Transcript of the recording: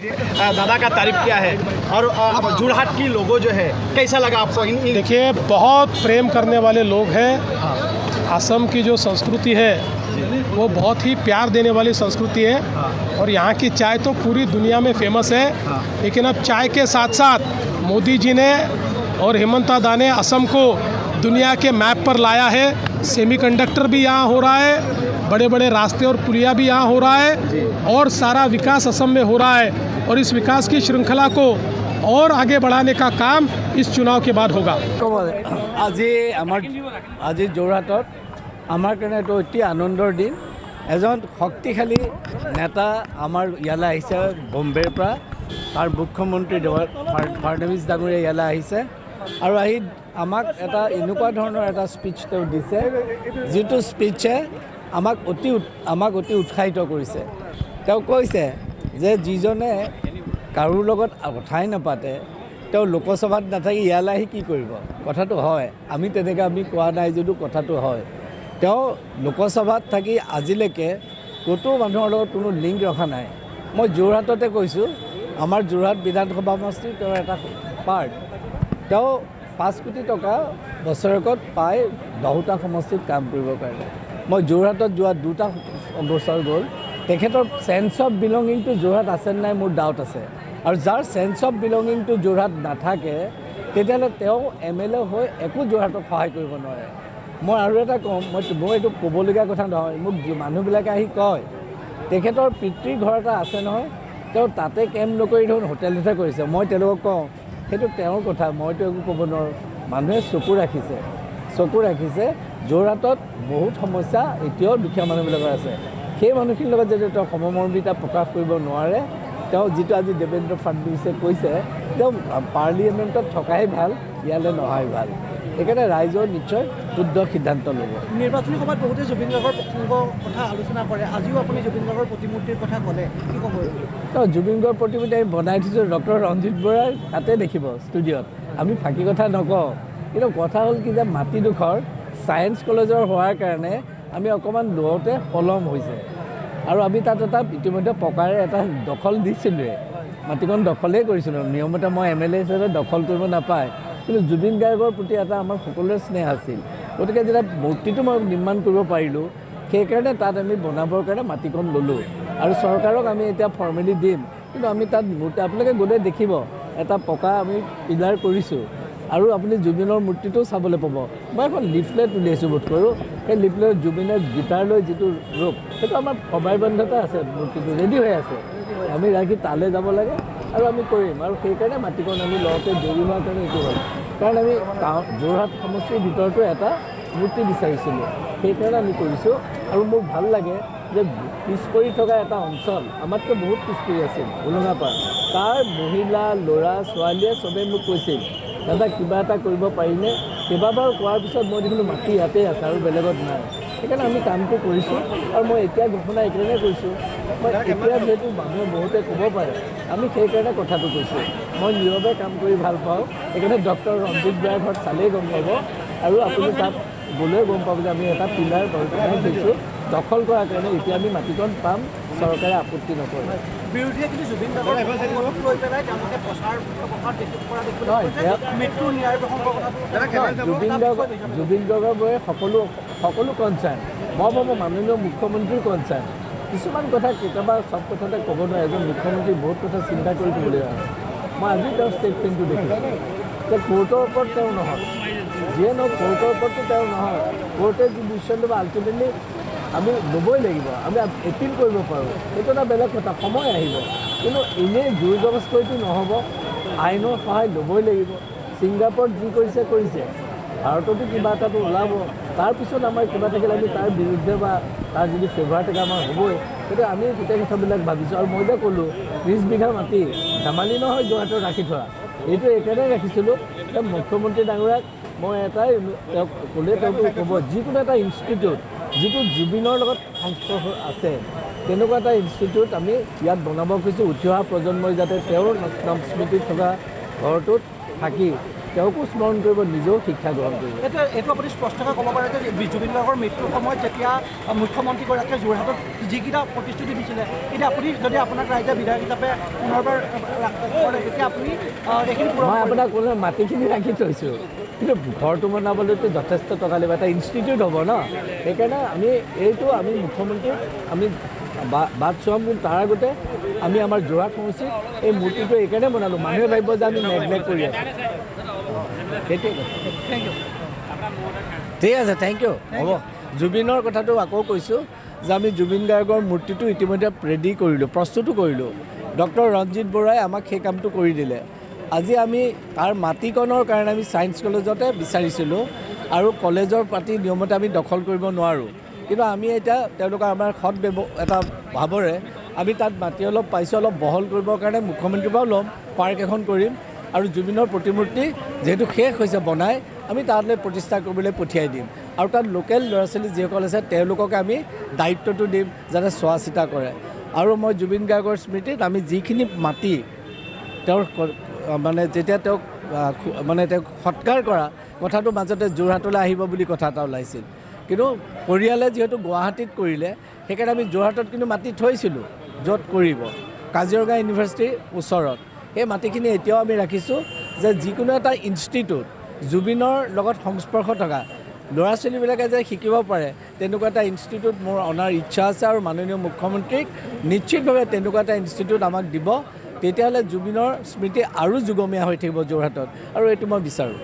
दादा का तारीफ किया है और अब जोरहाट की लोगों जो है, कैसा लगा आपको इन, इन देखिए, बहुत प्रेम करने वाले लोग हैं। असम की जो संस्कृति है, वो बहुत ही प्यार देने वाली संस्कृति है और यहाँ की चाय तो पूरी दुनिया में फेमस है। लेकिन अब चाय के साथ साथ मोदी जी ने और हिमंता दा ने असम को दुनिया के मैप पर लाया है। सेमीकंडक्टर भी यहाँ हो रहा है, बड़े बड़े रास्ते और पुलिया भी यहाँ हो रहा है और सारा विकास असम में हो रहा है और इस विकास की श्रृंखला को और आगे बढ़ाने का काम इस चुनाव के बाद होगा। ক'ব আজি আমাৰ আজি যোৰহাটত আমাৰ কাৰণে এইটো অতি আনন্দৰ দিন। এজন শক্তিশালী নেতা আমাৰ ইয়ালৈ আহিছে বম্বেৰ পৰা। তাৰ মুখ্যমন্ত্ৰী ফাডনৱিছ ডাঙৰীয়া ইয়ালৈ আহিছে আৰু আহি আমাক এটা এনেকুৱা ধৰণৰ এটা স্পীচ তেওঁ দিছে, যিটো স্পীচে আমাক অতি উৎসাহিত কৰিছে। তেওঁ কৈছে যে যিজনে কাৰোৰ লগত কথাই নাপাতে, তেওঁ লোকসভাত নাথাকি ইয়ালৈ আহি কি কৰিব? কথাটো হয়, আমি তেনেকৈ আমি কোৱা নাই যদিও কথাটো হয়। তেওঁ লোকসভাত থাকি আজিলৈকে ক'তো মানুহৰ লগত কোনো লিংক ৰখা নাই। মই যোৰহাটতে কৈছোঁ, আমাৰ যোৰহাট বিধানসভা সমষ্টিৰ তেওঁৰ এটা পাৰ্ট। তেওঁ 5 কোটি টকা বছৰেকত পায় 10টা সমষ্টিত কাম কৰিবৰ কাৰণে। মই যোৰহাটত যোৱা 2টা বছৰ গ'ল, তেখেতৰ চেন্স অফ বিলঙিংটো যোৰহাট আছে নাই মোৰ ডাউট আছে। আৰু যাৰ চেন্স অফ বিলঙিংটো যোৰহাট নাথাকে, তেতিয়াহ'লে তেওঁ এমএলএ হৈ একো যোৰহাটক সহায় কৰিব নোৱাৰে। মই আৰু এটা কওঁ, মই এইটো ক'বলগীয়া কথা নহয়, মোক মানুহবিলাকে আহি কয়, তেখেতৰ পিতৃৰ ঘৰ এটা আছে নহয়, তেওঁ তাতে কেম্প নকৰি দেখোন হোটেলতহে কৰিছে। মই তেওঁলোকক কওঁ, সেইটো তেওঁৰ কথা, মইতো একো ক'ব নোৱাৰোঁ। মানুহে চকু ৰাখিছে, চকু ৰাখিছে। যোৰহাটত বহুত সমস্যা এতিয়াও দুখীয়া মানুহবিলাকৰ আছে। সেই মানুহখিনিৰ লগত যদি তেওঁ সমমৰ্মিতা প্ৰকাশ কৰিব নোৱাৰে, তেওঁ যিটো আজি দেৱেন্দ্ৰ ফাডনৱিছে কৈছে, তেওঁ পাৰ্লিয়ামেণ্টত থকাই ভাল, ইয়ালৈ নহাই ভাল। সেইকাৰণে ৰাইজৰ নিশ্চয় শুদ্ধ সিদ্ধান্ত ল'ব। নিৰ্বাচনী সভাত বহুতে জুবিন গাৰ্গৰ প্ৰসংগৰ কথা আলোচনা কৰে। আজিও আপুনি জুবিন গাৰ্গৰ প্ৰতিমূৰ্তিৰ কথা ক'লে, কি ক'ব? জুবিন গাৰ্গৰ প্ৰতিমূৰ্তি আমি বনাই থৈছোঁ, ডক্টৰ ৰঞ্জিত বৰাৰ তাতে দেখিব ষ্টুডিঅ'ত। আমি ফাঁকি কথা নকওঁ। কিন্তু কথা হ'ল কি যে মাটিডোখৰ ছায়েন্স কলেজৰ হোৱাৰ কাৰণে আমি অকণমান লওঁতে পলম হৈছে আৰু আমি তাত এটা ইতিমধ্যে পকাৰে এটা দখল দিছিলোঁৱে, মাটিকণ দখলেই কৰিছিলোঁ। নিয়মতে মই এমএলএ হিচাপে দখল কৰিব নাপায়, কিন্তু জুবিন গাৰ্গৰ প্ৰতি এটা আমাৰ সকলোৰে স্নেহ আছিল। গতিকে যেতিয়া মূৰ্তিটো মই নিৰ্মাণ কৰিব পাৰিলোঁ, সেইকাৰণে তাত আমি বনাবৰ কাৰণে মাটিকণ ল'লোঁ আৰু চৰকাৰক আমি এতিয়া ফৰ্মেলি দিম। কিন্তু আমি তাত মূৰ্তি আপোনালোকে গ'লে দেখিব, এটা পকা আমি পিলাৰ কৰিছোঁ আৰু আপুনি জুবিনৰ মূৰ্তিটোও চাবলৈ পাব। মই এখন লিফলেট উলিয়াইছোঁ বোধ কৰোঁ। সেই লিফলেট জুবিনে গীটাৰ লৈ যিটো ৰূপ, সেইটো আমাৰ সবাইবন্ধতে আছে। মূৰ্তিটো ৰেডি হৈ আছে, আমি ৰাখি তালৈ যাব লাগে আৰু আমি কৰিম। আৰু সেইকাৰণে মাটিকণ আমি লওঁতে দেৰি হোৱাৰ কাৰণে এইটো হ'ল, কাৰণ আমি যোৰহাট সমষ্টিৰ ভিতৰতো এটা মূৰ্তি বিচাৰিছিলোঁ, সেইকাৰণে আমি কৰিছোঁ। আৰু মোৰ ভাল লাগে যে পিছ পৰি থকা এটা অঞ্চল, আমাতকৈ বহুত পিছ পৰি আছিল হোলোঙাপাৰ, তাৰ মহিলা, ল'ৰা ছোৱালীয়ে চবেই মোক কৈছিল, দাদা, কিবা এটা কৰিব পাৰিনে? কেইবাবাৰো কোৱাৰ পিছত মই দেখিলোঁ মাটি ইয়াতেই আছে আৰু বেলেগত নাই, সেইকাৰণে আমি কামটো কৰিছোঁ। আৰু মই এতিয়া ঘোষণা এইকাৰণে কৰিছোঁ, মই এতিয়া যিহেতু মানুহে বহুতে ক'ব পাৰে, আমি সেইকাৰণে কথাটো কৈছোঁ। মই নীৰৱে কাম কৰি ভাল পাওঁ। সেইকাৰণে ডক্টৰ ৰঞ্জিত বৰাৰ ঘৰত চালেই গম পাব আৰু আপুনি তাত গ'লেও গম পাব যে আমি এটা পিলাৰ বনাই থৈছোঁ। দখল কৰাৰ কাৰণে এতিয়া আমি মাটিকণ পাম, চৰকাৰে আপত্তি নকৰে। বিৰোধীয়ে কিন্তু জুবিন গাৰ্গৰ প্ৰসংগটোক লৈ পেলাই তেওঁলোকে প্ৰচাৰ প্ৰসাৰ কৰা দেখিবলৈ নহয়, পোৱা গৈছে। মৃত্যুৰ ন্যায়ৰ প্ৰসংগৰ কথাটো নহয়, জুবিন গাৰ্গৰ বাবে সকলো সকলো কনচাৰ্ণ। মই ভাবোঁ মাননীয় মুখ্যমন্ত্ৰীৰ কনচাৰ্ণ। কিছুমান কথা কেতিয়াবা চব কথাতে ক'ব নোৱাৰে। এজন মুখ্যমন্ত্ৰী বহুত কথা চিন্তা কৰি ক'বলগীয়া হয়। মই আজি তেওঁৰ ষ্টেটমেণ্টটো দেখিছোঁ যে কোৰ্টৰ ওপৰত তেওঁ নহয়, যিয়ে নহওক কোৰ্টৰ ওপৰততো তেওঁ নহয়। কোৰ্টে যি ডিচিশ্যন ল'ব, আল্টিমেটলি আমি ল'বই লাগিব। আমি এপিল কৰিব পাৰোঁ, সেইটো এটা বেলেগ কথা, সময় আহিব। কিন্তু এনেই জোৰ জবৰদস্ত কৰিতো নহ'ব, আইনৰ সহায় ল'বই লাগিব। ছিংগাপুৰত যি কৰিছে কৰিছে, ভাৰততো কিবা এটাতো ওলাব। তাৰপিছত আমাৰ কিবা থাকিলে আমি তাৰ বিৰুদ্ধে বা তাৰ যদি ফেভাৰ থাকে আমাৰ হ'বই। গতিকে আমি গোটেই কথাবিলাক ভাবিছোঁ। আৰু মই যে ক'লোঁ 30 বিঘা মাটি ধেমালি নহয় যোৰহাটত ৰাখি থোৱা। এইটো এইকাৰণে ৰাখিছিলোঁ যে মুখ্যমন্ত্ৰী ডাঙৰীয়াক মই এটাই তেওঁক ক'লে তেওঁতো ক'ব, যিকোনো এটা ইনষ্টিটিউট যিটো জুবিনৰ লগত সংস্পৰ্শ আছে, তেনেকুৱা এটা ইনষ্টিটিউট আমি ইয়াত বনাব খুজিছোঁ। উঠি অহা প্ৰজন্মই যাতে তেওঁৰ নাম স্মৃতিত থকা ঘৰটোত থাকি তেওঁকো স্মৰণ কৰিব, নিজেও শিক্ষা গ্ৰহণ কৰিব। এইটো আপুনি স্পষ্টকৈ ক'ব পাৰে যে জুবিন গাৰ্গৰ মৃত্যুৰ সময়ত যেতিয়া মুখ্যমন্ত্ৰীগৰাকীয়ে যোৰহাটত যিকেইটা প্ৰতিশ্ৰুতি দিছিলে, এতিয়া আপুনি যদি আপোনাক ৰাইজে বিধায়ক হিচাপে পুনৰবাৰ কৰে, তেতিয়া আপুনি এইখিনি পূৰণ মই কৰিব? আপোনাক ক'লে মাটিখিনি ৰাখি থৈছোঁ, কিন্তু ঘৰটো বনাবলৈতো যথেষ্ট টকা লাগিব, এটা ইনষ্টিটিউট হ'ব ন। সেইকাৰণে আমি এইটো আমি মুখ্যমন্ত্ৰীক আমি বাট চোৱাম, কিন্তু তাৰ আগতে আমি আমাৰ যোৰহাট সমষ্টিত এই মূৰ্তিটো এইকাৰণে বনালোঁ, মানুহে ভাবিব যে আমি নেগলেক্ট কৰি আছোঁ, সেইটোৱে কথা। Thank U. ঠিক আছে, thank U. হ'ব, জুবিনৰ কথাটো আকৌ কৈছোঁ যে আমি জুবিন গাৰ্গৰ মূৰ্তিটো ইতিমধ্যে ৰেডি কৰিলোঁ, প্ৰস্তুতো কৰিলোঁ। ডক্টৰ ৰঞ্জিত বৰাই আমাক সেই কামটো কৰি দিলে। আজি আমি তাৰ মাটিকণৰ কাৰণে আমি ছায়েন্স কলেজতে বিচাৰিছিলোঁ আৰু কলেজৰ পাতি নিয়মতে আমি দখল কৰিব নোৱাৰোঁ, কিন্তু আমি এতিয়া তেওঁলোকৰ আমাৰ সৎ এটা ভাৱৰে আমি তাত মাটি অলপ পাইছোঁ, অলপ বহল কৰিবৰ কাৰণে মুখ্যমন্ত্ৰীৰ পৰাও ল'ম, পাৰ্ক এখন কৰিম আৰু জুবিনৰ প্ৰতিমূৰ্তি যিহেতু শেষ হৈছে বনাই, আমি তালৈ প্ৰতিষ্ঠা কৰিবলৈ পঠিয়াই দিম আৰু তাত লোকেল ল'ৰা ছোৱালী যিসকল আছে তেওঁলোকক আমি দায়িত্বটো দিম যাতে চোৱা চিতা কৰে। আৰু মই জুবিন গাৰ্গৰ স্মৃতিত আমি যিখিনি মাটি তেওঁৰ মানে যেতিয়া তেওঁক মানে তেওঁক সৎকাৰ কৰা কথাটো মাজতে যোৰহাটলৈ আহিব বুলি কথা এটা ওলাইছিল, কিন্তু পৰিয়ালে যিহেতু গুৱাহাটীত কৰিলে, সেইকাৰণে আমি যোৰহাটত কিন্তু মাটি থৈছিলোঁ য'ত কৰিব, কাজিৰঙা ইউনিভাৰ্চিটিৰ ওচৰত। সেই মাটিখিনি এতিয়াও আমি ৰাখিছোঁ যে যিকোনো এটা ইনষ্টিটিউট জুবিনৰ লগত সংস্পৰ্শ থকা ল'ৰা ছোৱালীবিলাকে যে শিকিব পাৰে, তেনেকুৱা এটা ইনষ্টিটিউট মোৰ অনাৰ ইচ্ছা আছে আৰু মাননীয় মুখ্যমন্ত্ৰীক নিশ্চিতভাৱে তেনেকুৱা এটা ইনষ্টিটিউট আমাক দিব, তেতিয়াহ'লে জুবিনৰ স্মৃতি আৰু যুগমীয়া হৈ থাকিব যোৰহাটত আৰু এইটো মই বিচাৰোঁ।